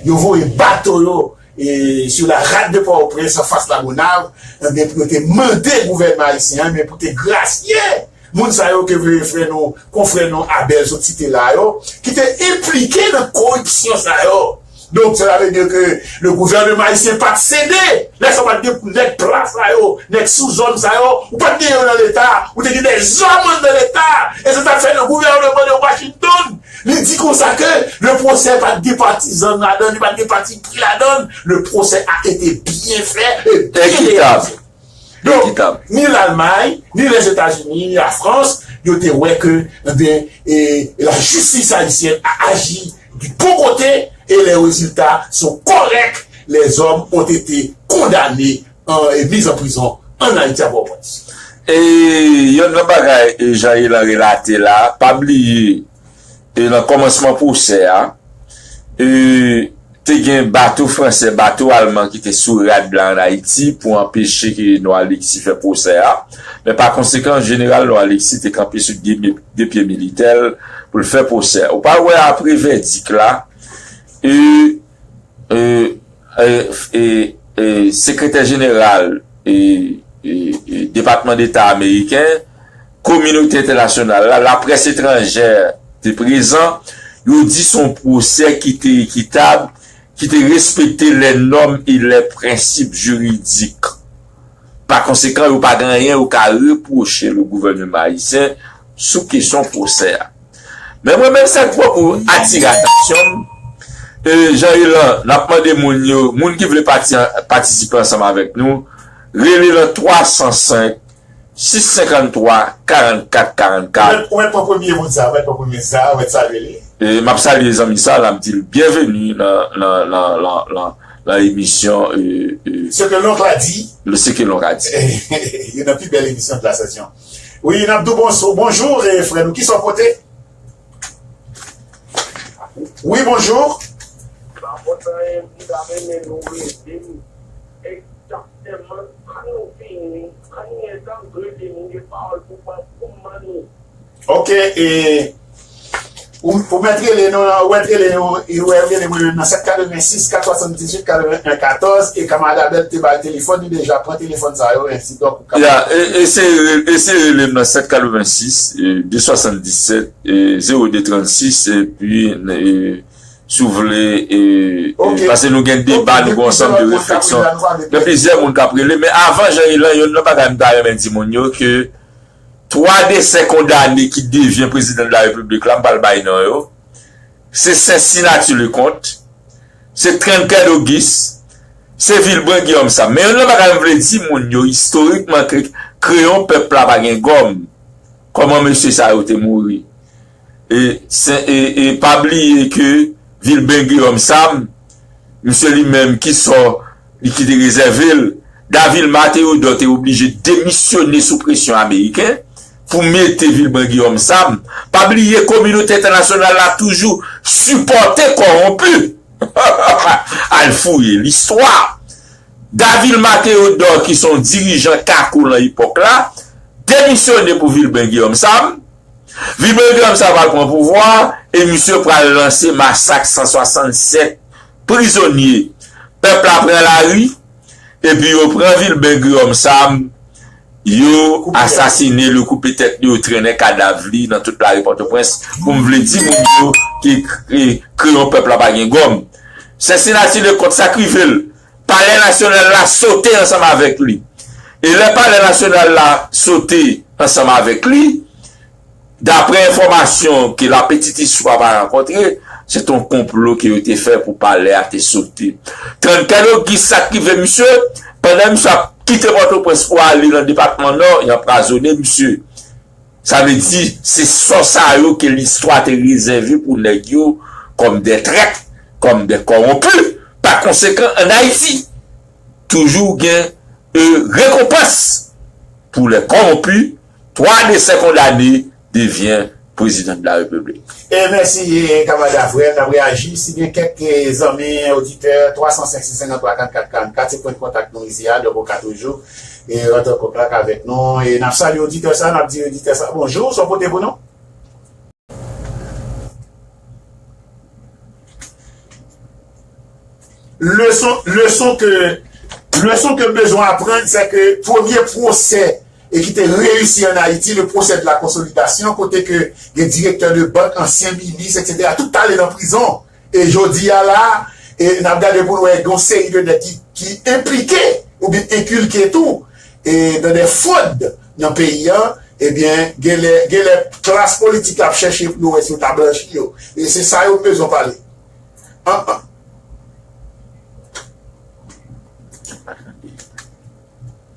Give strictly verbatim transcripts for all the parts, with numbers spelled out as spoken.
Yo voye bato yo e, sou la rad de Pòtoprens, anfas Lagonav, enben, pou yo te mande gouvènman ayisyen an, enben, pou te grasye moun sa yo ke frè nou, konfrè nou Abel sot site la yo, ki te enplike nan koripsyon sa yo. Donk, cela veut dire que le gouvernement haïtien pa t sede. Lè sa pa t gen nèg pla sa yo, nèg souzòn sa yo, ou pa t gen yo nan Leta, ou te gen dèzòm anndan Leta. E se sa k fè nan gouvènman de Washington, li di konsa ke le pwosè pa t gen patizan ladan, li pa t gen pati pri ladan. Le procès a été bien fait et bien réalisé. Donk, ni Lalmay, ni Lèzetazini, ni Lafrans, yo te wè ke, enben, e, la justice haïtienne a agi du bon côté et les résultats sont corrects. Les hommes ont été condamnés en, et mis en prison en Haïti à Port-au-Prince. E yonn nan bagay e, Jean Elan relate la, pa bliye e, nan kòmansman pwosè a, e, te gen bato fransè, bato alman ki te sou rad la ann Ayiti pou anpeche ke Noir Alexis fè pwosè a. Men pa konsekan, jeneral Noir Alexis te kanpe sou de, de pye militè l pou l fè pwosè a. Ou pa wè apre vèdik la, e, e, e, e, e, sekretè jeneral e, e, e, Depatman Deta ameriken, kominote entènasyonal la, laprès etranjè te prezan, yo di se yon pwosè ki te ekitab, ki te respekte les normes et les principes juridiques. Pa konsekan, yo pa gen anyen yo ka repwoche le gouvènman ayisyen sou kesyon pwosè a. Men mwen menm, sa k pran pou atire atansyon m, e, Jean Elan, n ap mande moun yo, moun ki vle pati, patisipe ansanm avèk nou, rele nan twa san senk, sis senkanntwa, karannkat, karannkat. Ou mèt, ou mèt pran premye moun sa, ou mèt pran premye sa, ou mèt salye li. E, m ap salye zanmi sa, l ap di l byenveni nan, nan, nan, nan, nan, nan emisyon, e, e, Ce que l'oncle a dit. Le Ce que l'oncle a dit. Youn nan pi bèl emisyon de la sezon. Wi, n ap di w bons-, bonjou, e, frè nou. Kisa w pote? Wi, bonjou. Pa pote anyen, m ta renmen nou ede m egzakteman kan nou fini, kan nou entan rele m, gen pawòl pou ban pou m ban nou. Ok, e, ou, ou mèt rele nou, ou mèt rele nou, e, ou rele mwen menm nan sèt katrevensis, kat swasanndizuit, katreven katòz, e kamarad Abel te ba l telefòn, li deja pran telefòn sa yo, ensi donk, ou kapab. Ya, e, eseye, eseye rele m nan sèt katrevensis, e, de swasanndisèt, e, zewo de trannsis, epi, e, si w vle, e, e, paske nou gen deba, nou gen ansanm de refleksyon. Gen plizyè moun k ap rele, men avan Jean Elan, youn nan bagay m ta renmen di moun yo, ke twa desè kondane ki devyen prezidan de la repiblik la, m pral bay non yo, se Saint-Sinati Leconte, se Trendkèd Auguste, se Vilbren Guillaume Sam. Men youn nan bagay m vle di moun yo, istorikman, ke kreyon pèp la pa gen gòm. Kòman mesye sa yo te mouri? E, se, e, e pa bliye ke Vilben Guillaume Sam, misye li menm ki sò li kite rezève l, Davilma Théodore te oblije demisyone sou presyon ameriken pou mete Vilben Guillaume Sam. Pa bliye kominote entènasyonal la toujou sipòte kòwonpi. Al fouye listwa. Davilma Théodore, ki se yon dirijan kako nan epòk la, demisyone pou Vilben Guillaume Sam. Vilben Guillaume Sam pral pran pouvwa e misye pral lanse masak san swasannsèt prizonye. Pèp la pran lari, epi yo pran Vilben Guillaume Sam, yo asasine l, yo koupe tèt li, yo trennen kadav li nan tout lari Pòtoprens. Pou m vle di moun yo ke, ke kreyon pèp la pa gen gòm. Saint-Sinati Leconte, sa k rive l? Palè Nasyonal la sote ansanm avèk li. E lè Palè Nasyonal la sote ansanm avèk li, daprè enfòmasyon ke la petite histoire pa rankontre, se t on konplo ke yo te fè pou palè a te sote. Trendkèd Auguste, sa k rive misye, pandan misye ap kite Pòtoprens pou ale nan depatman Nò, y anpwazonnen misye. Sa vle di, se sò sa yo ke listwa te rezève pou nèg yo kòm de trèt, kòm de kòwonpi. Pa konsekan, ann Ayiti, toujou gen, e, rekonpans pou lè kòwonpi, twa desè kondane devyen prezidan de la repiblik. E mèsi, e, kamarad Afrèl, n ap reyaji. Si gen kèk, e, zanmi, oditè, twa san senk, sis senkanntwa, karannkat, karannkat, se pwen de kontak nou isi a, donk ou ka toujou, e, rantre an kontak avèk nou. E n ap salye oditè sa, n ap di oditè sa, bonjou, sa w pote pou nou? Leson, leson ke, leson ke bezwen aprann, se ke premye pwosè e ki te reyisi an Ayiti, le procès de la consolidation, kote ke gen direktè de bank, ansyen minis, et cetera, tout t ale nan prizon. E jodi a la, e n ap gade pou n wè gen yon seri de nèg ki, ki enplike oubyen enkilke tou, e dans des fraudes nan peyi an, ebyen, genlè, genlè klas politik la ap chèche pou yo wè si yo ta blanchi yo. E se sa yo bezwen pale. An, an.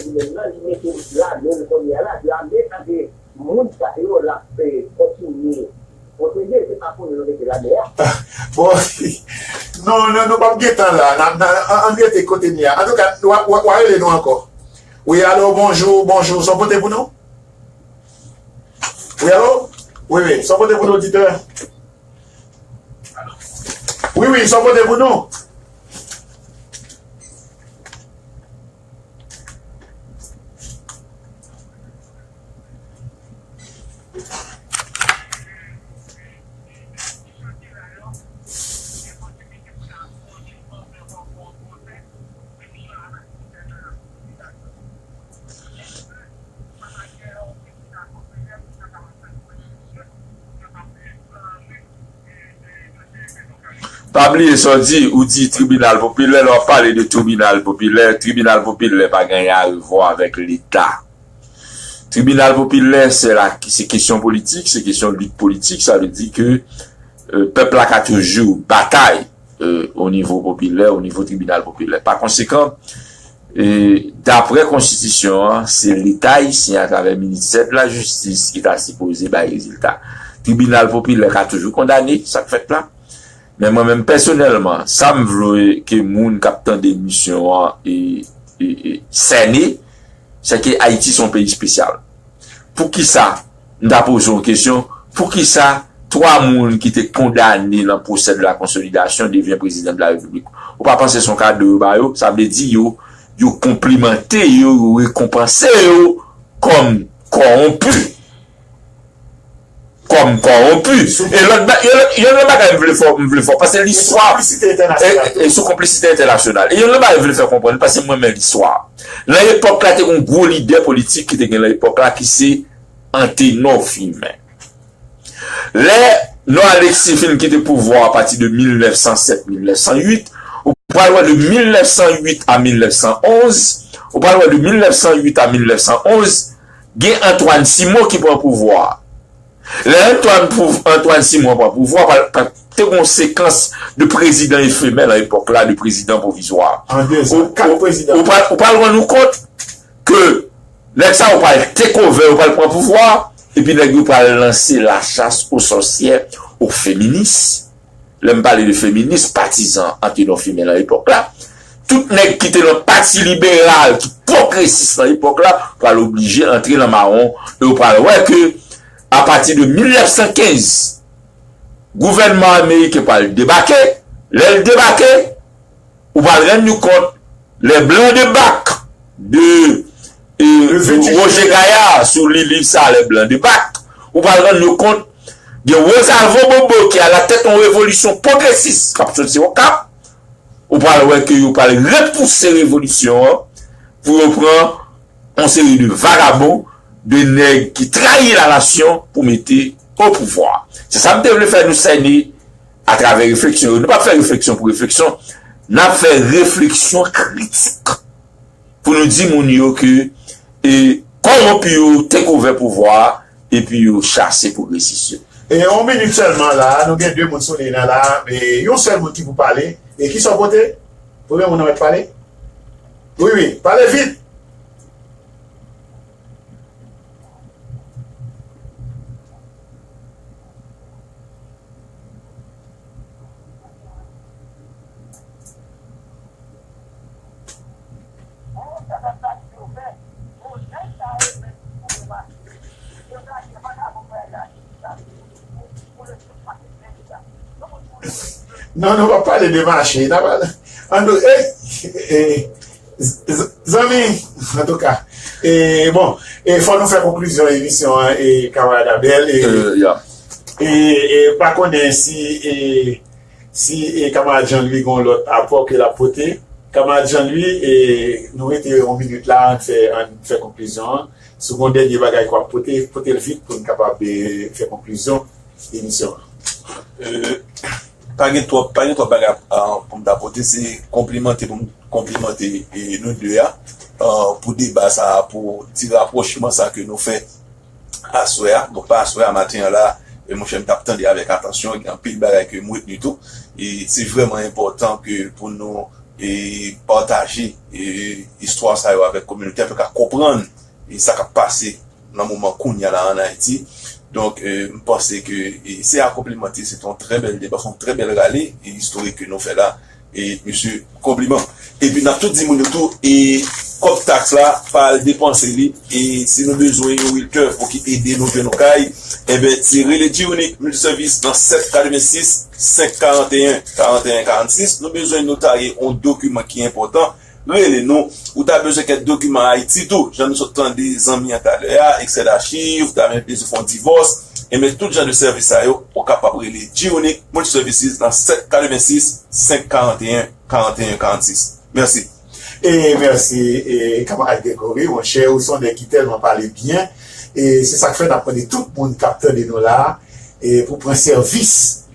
Li menm nan, li mete lame l kounye a la, lame sa se moun sa yo l ap, eh, kontinye pwoteje, se pa pou yo mete lame a. Bon, non, non, nou p ap gen tan la, n ap, n ap, an, ann rete kote n ye a. Antouka, w a, w a, w a rele nou ankò. Wi, alo, bonjou, bonjou, sa w pote pou nou? Wi, alo? Wi, wi, sa w pote pou nou, oditè? Wi, wi, sa w pote pou nou? Pa bliye sa w di, ou di tribinal popilè, lè w ap pale de tribinal popilè, tribinal popilè pa gen anyen a revwa avèk Leta. Tribinal popilè, se la, se kesyon politik, se kesyon lit politik, sa vle di ke, euh, pèp la ka toujou batay, euh, o nivo popilè, o nivo tribinal popilè. Pa konsekan, e, daprè konstitisyon an, se Leta ayisyen atravè ministè de la jistis ki ta sipoze bay rezilta. Tribinal popilè ka toujou kondane sa k fèt la. Men mwen menm pèsonèlman, sa m vle ke moun k ap tande emisyon an e, e, e sène, se ke Ayiti se yon peyi espesyal. Poukisa, m ta poze yon kesyon, poukisa twa moun ki te kondane nan pwosè de la konsolidasyon devyen prezidan de la repiblik? Ou pa panse se yon kado yo ba yo? Sa vle di yo, yo konplimante yo, yo rekonpanse yo kòm kòwonpi. Kòm kòwonpi. E lòt ba-, e lòt, yon lòt bagay m vle fè, m vle fè, paske listwa, e, e sou konplisite entènasyonal. E yon lòt bagay m vle fè konprann, paske m renmen listwa. Nan epòk la, te gen yon gwo lidè politik ki te gen nan epòk la, ki se Antenò Fimen. Lè Nò Aleksi fin kite pouvwa a pati de mil nèf san sèt, mil nèf san uit, ou pral wè de mil nèf san uit a mil nèf san onz, ou pral wè de mil nèf san uit a mil nèf san onz, gen Antoine Simon ki pran pouvwa a. Lè Antoine, pou, Antoine Simon pran pouvwa, pa, pa te gon sekans de prezidan efemè nan epòk la, de prezidan pwovizwa. An de zan, kat prezidan. Ou pral, ou pral rann ou kont ke nèg sa yo pral take over, yo pral pran pouvwa, epi nèg yo pral lanse la chasse aux sorcières, aux féministes. Lè m pale de feminis, patizan Antenò Fimen nan epòk la, tout nèg ki te nan pati liberal, ki pwogresis nan epòk la, pral oblije antre nan mawon, e yo pral wè ke, apati de mil nèf san kenz, gouvènman ameriken pral debake, lè l debake, ou pral rann nou kont, Les Blancs de Bac de, e, Roger Gaillard, sou li, liv sa, Les Blancs de Bac, ou pral rann nou kont, gen Rosalvo Bobo ki alatèt yon revolisyon pwogresis k ap soti Okap, ou pral wè ke yo pral repouse revolisyon an pou yo pran yon seri de vagabon, de nèg ki trayi la nasyon pou mete o pouvwa. Se sa m te vle fè nou sène atravè refleksyon yo. Nou p ap fè refleksyon pou refleksyon, n ap fè refleksyon kritik pou nou di moun yo ke, e, kòwonpi yo take over pouvwa a, epi yo chase pwogresis yo. E yon minit sèlman la, nou gen de moun sou liy nan la, e yon sèl moun ki pou pale. E kisa w pote? Premye moun nan mèt pale? Wi, wi, pale vit! Non, nou p ap pale de mache. N ap, an nou, e, e, z-, z-, zanmi, antouka, e, bon, e, fò nou fè konklizyon emisyon an, e, kamarad Abel, e, e, e, pa konnen si, e, Si e, kamarad Jean Louis gen yon lòt apò ke l ap pote, kamarad Jean Louis, e, nou rete yon minit la, ann fè, ann fè konklizyon an. Si w gen yon dènye bagay ke w ap pote, pote l vit pou n kapab e, fè konklizyon emisyon an. Euh, pa gen twòp pa gen twòp bagay pou m ta pote, se konplimante pou m konplimante e, nou de a, euh, pou deba sa a, pou ti rapwochman sa ke nou fè aswè a, donk pa aswè a, maten an la, e monchè, m t ap tande avèk atansyon, gen anpil bagay ke m retni tou, e se vrèman enpòtan ke pou nou e, pataje e, istwa sa yo avèk kominote a, pou yo ka konprann e, sa k ap pase nan moman kounye a la ann Ayiti. Donk, e, m panse ke e, se a konplimante, se te yon trè bèl deba, se yon trè bèl rale e, istorik ke nou fè la. E, mesye, konpliman. Epi n ap tou di moun yo tou, e kòb taks la, pa al depanse li. E si nou bezwen yon realtor pou ki ede nou jwenn yon kay, enben, se rele G-Unique Multiservice nan sèt katrevensis, senk karanteyen, karanteyen karannsis. Nou bezwen notarye yon dokiman ki enpòtan. Rele nou, ou ta bezwen kèk dokiman Ayiti tou, jan nou sot tande zanmi an talè a, eksè dachiv, ou ta bezwen fè yon divòs, enben tout jan de sèvis sa yo, ou kapab rele G-Unique Multiservices nan sèt katrevensis, senk karanteyen, karanteyen karannsis. Mèsi. E mèsi, e, kamarad Gregory, monchè, ou se yon nèg ki tèlman pale byen. E se sa k fè n ap mande tout moun k ap tande nou la, e pou pran sèvis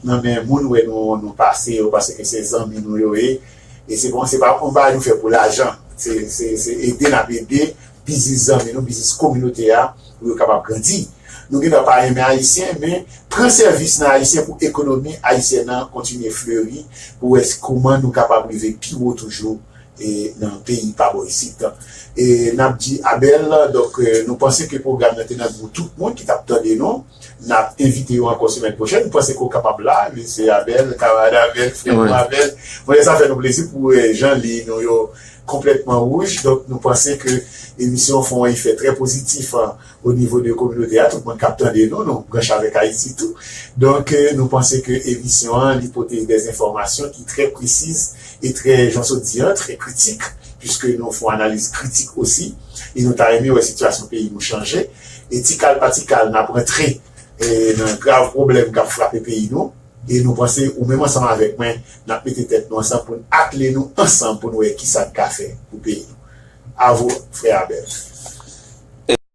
nan men moun wè nou, nou pase yo, paske se zanmi nou yo ye. E se bon, se pa yon bagay nou fè pou lajan. Se, se, se ede n ap ede biznis zanmi nou, biznis kominote a, pou yo kapab grandi. Nou gendwa pa renmen Ayisyen, men pran sèvis nan Ayisyen pou ekonomi ayisyèn nan kontinye fleri, pou wè kòman nou kapab rive pi wo toujou e nan peyi pa bò isit. E n ap di Abel, donk, e, nou panse ke pwogram nan te nan gou tout moun ki t ap tande nou. N ap envite yo ankò semèn pwochèn. Nou panse ke w kapab la, mesye Abel, kamarad Abel, frè nou Abel. Bon, lè sa fè nou plezi pou e, jan li nou yo konplètman wouj. Donk, nou panse ke emisyon an fè yon efè trè pozitif, an, o nivo de kominote a, tout moun k ap tande nou, nou branche avèk Ayiti tou. Donk, e, nou panse ke emisyon an, li pote de enfòmasyon ki trè presiz e trè, jan sot di an, trè kritik, piske nou fè yon analiz kritik osi, e nou ta renmen wè sitiyasyon peyi nou chanje. E ti kal pa ti kal, n ap rantre e, nan grav pwoblèm k ap frape peyi nou. E nou panse, ou menm ansanm avèk mwen, n ap mete tèt nou ansanm pou n atle nou ansanm pou n wè kisa n ka fè pou peyi nou. A vous, frè Abel.